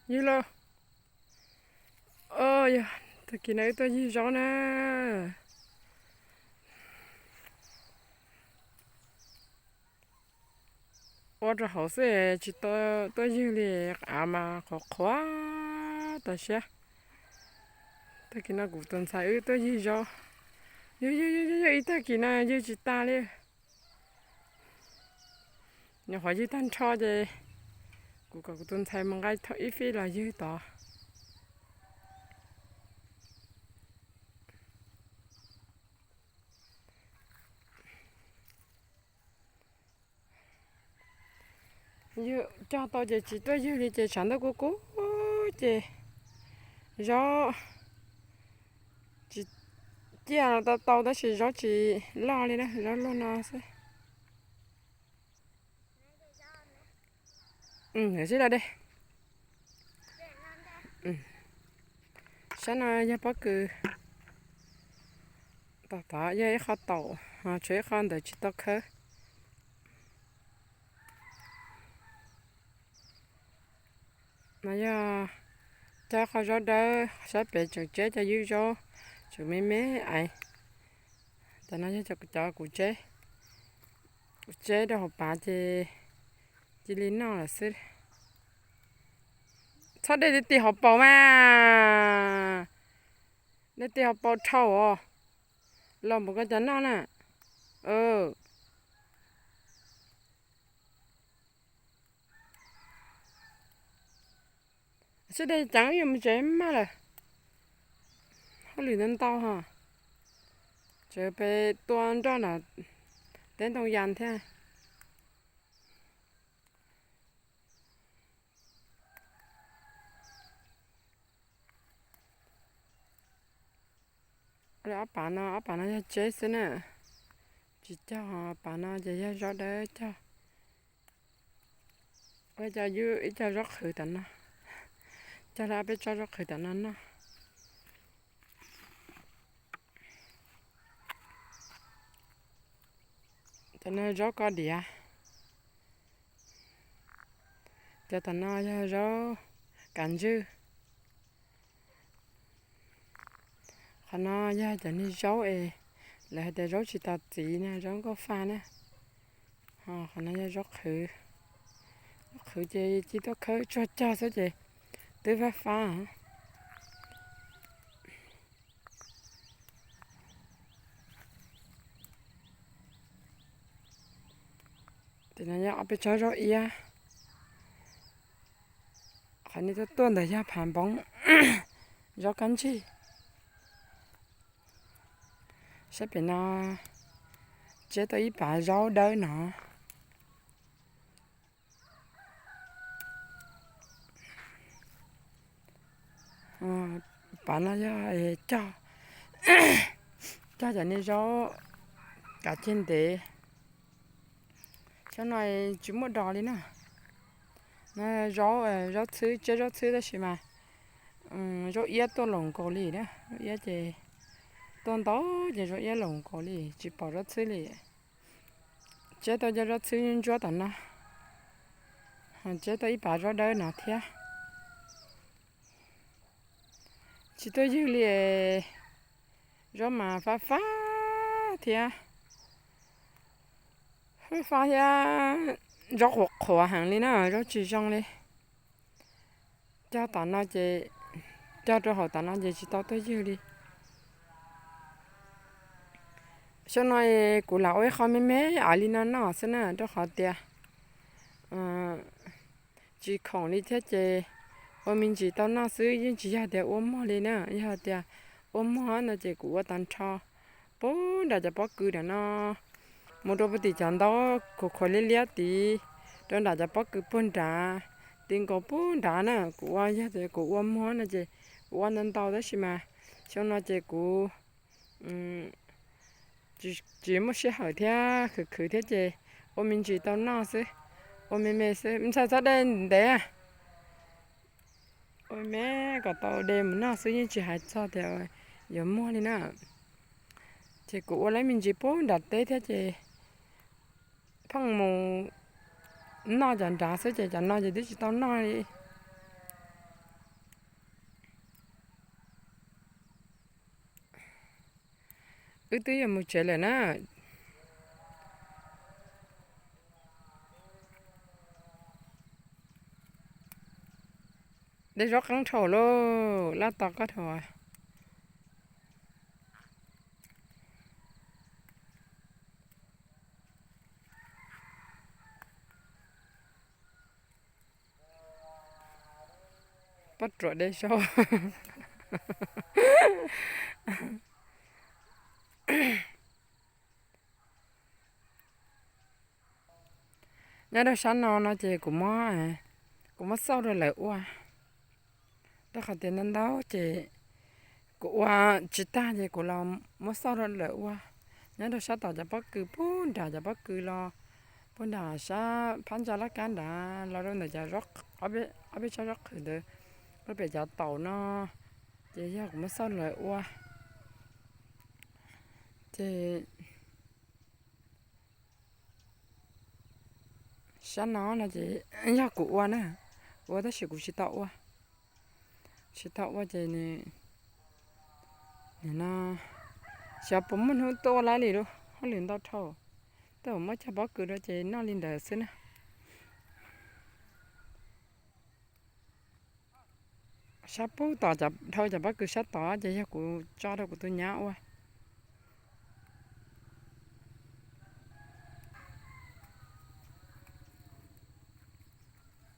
Ywg lauj. Os, yog tag kis no wb tuaj ywg zaub na. Ua rau hauv xwb tsis tau tuaj ywg li, av mas qhuav qhuav tas siab. Tag kis no kuv tus ntxhais wb tuaj ywg zaub. Ywg ywg ywg ywg ib tag kis no ywg tsis tas li. Nyuam qhuav ywg tag nrho ces kuv kom kuv tus ntxhais mus nqa ib fij los ywg tod. Ywg cog tau ces tsis tuaj ywg li ces tshav ntuj kub kub ces zaub tsis ciaj los tau tau tab sis zaub tsis loj li na, zaub luaj no xwb. Sib los de. Sab no yog pob kws, tom tod yog ib qho taum, tshuav ib qho ntawd tsis tau khawb. No yog cog qhov zaub dawb, sab pem tseem tseb cov ywj zaub, tseem me me aiv. Cov no yog cov kuv tseb, kuv tseb rau hauv pav ces cia li noj lawm xwb. Txhob de ti hauv paus mas, de ti hauv paus dhau os, los npaum koj cov noj na. Sib de ceev wb yuav mus tsev maj lawm. Hauj lwm ntau ntau ho, tseem pem tua nroj nram teb ntoo yas thiab. Ob pav no, ob pav no yog tseb xwb na, tsis cog. Pav no ces yog zaub dawb cog. Ib co zaub qhwv tom no, cog peb tsob zaub qhwv tom no noj. Cov no zaub koj diav. Cov tom no yog zaub kav ntswj. Qhov no yog cov niag zaub es lawv hais tias zaub tsis tau txiv na, zaub nkauj faj na. Ho qhov no yog zaub qhwv. Zaub qhwv ces cia tuaj khawb tsuag cog xwb ces twb fab fab. Ces no yog ob peb tsob zaub iab. Qhov nej tuaj tuaj ntawd yog phav npoob, zaub kab ntsig. Sab pem no tseb tau ib pav zaub dawb no. Pav no yog cog, cog cov niag zaub kav ceg ntev. Xyoo no tsis muaj dos li na. No zaub, zaub txhwb, tseb zaub txhwb tab sis mas zaub iab tuaj laus nkaus li na. Zaub iab ces tuaj ntau ces zaub iab laus nkaus li tsis pom zaub txhwb li. Tseb tau cov zaub txhwb ntsuab tom no, tseb tau ib pav zaub dawb no thiab. Tsis tuaj ywg li, zaub mas fab fab thiab, fab fab thiab, zaub qhuav qhuav heev li na, zaub tsis zoo li. Cog tom no ces, cog rau hauv tom no ces tsis tau tuaj ywg li. Xyoo no kuv lam ua ib qho me me aiv li no noj xwb na, rau qhov tias tsis khoom li thiab ces ua me ntsis tau noj xwb, yeej tsis yog tias ua muag li na. Yog tias ua muag no ces kuv ua tag nrho puag nram cov pob kws nram no, mus rau puag tim cov ntaub khuav khuav liab liab tid, rau nram cov pob kws puag nrad, ti nkaus puag nrad na. Kuv ua, yog tias kuv ua muag no ces kuv ua ntau ntau tab sis mas xyoo no ces kuv tsis muaj sij hawm thiab, khwv khwv thiab ces ua me ntsis tau noj xwb, ua me me xwb, ntxhais txhob de ntev, ua me kom tau de mus noj xwb, yeej tsis hais txog tias yuav muag li na. Ces kuv ua lawv me ntsis puag nram teb thiab ces pheej mus noj cov nrad xwb ces cov no ces twb tsis tau noj li. Wb twb yuav mus tsev lawm na. De zaub qeeb dhau lauj, laj tos koj dhau. Pob ruam de zaub. Nyob rau sab no no ces kuv muab, kuv muab xauj rau lawv ua. Rau qhov tias ntau ntau ces kuv ua tsis tag ces kuv los muab xauj rau lawv ua. Nyob rau sab tom cov pob kws puag nram cov pob kws los puag nram sab phab ntsa laj kab nrad los rau ntawm cov, ob peb tsob zaub qhwv ntawd, rau pem cov taum no, ces yog kuv muab xauj lawv ua. Ces sab no no ces yog kuv ua na, kuv ua tab sis kuv tsis tau ua, tsis tau ua ces nws, nim no xyov puas muaj hnub tuaj ua lawm li lauj, hauj lwm ntau dhau. Tuaj muab cog pob kws rau ces noj li ntawd xwb na. Sab puag tom dhau cov pob kws sab tod ces yog kuv tso rau kuv tus nyab ua.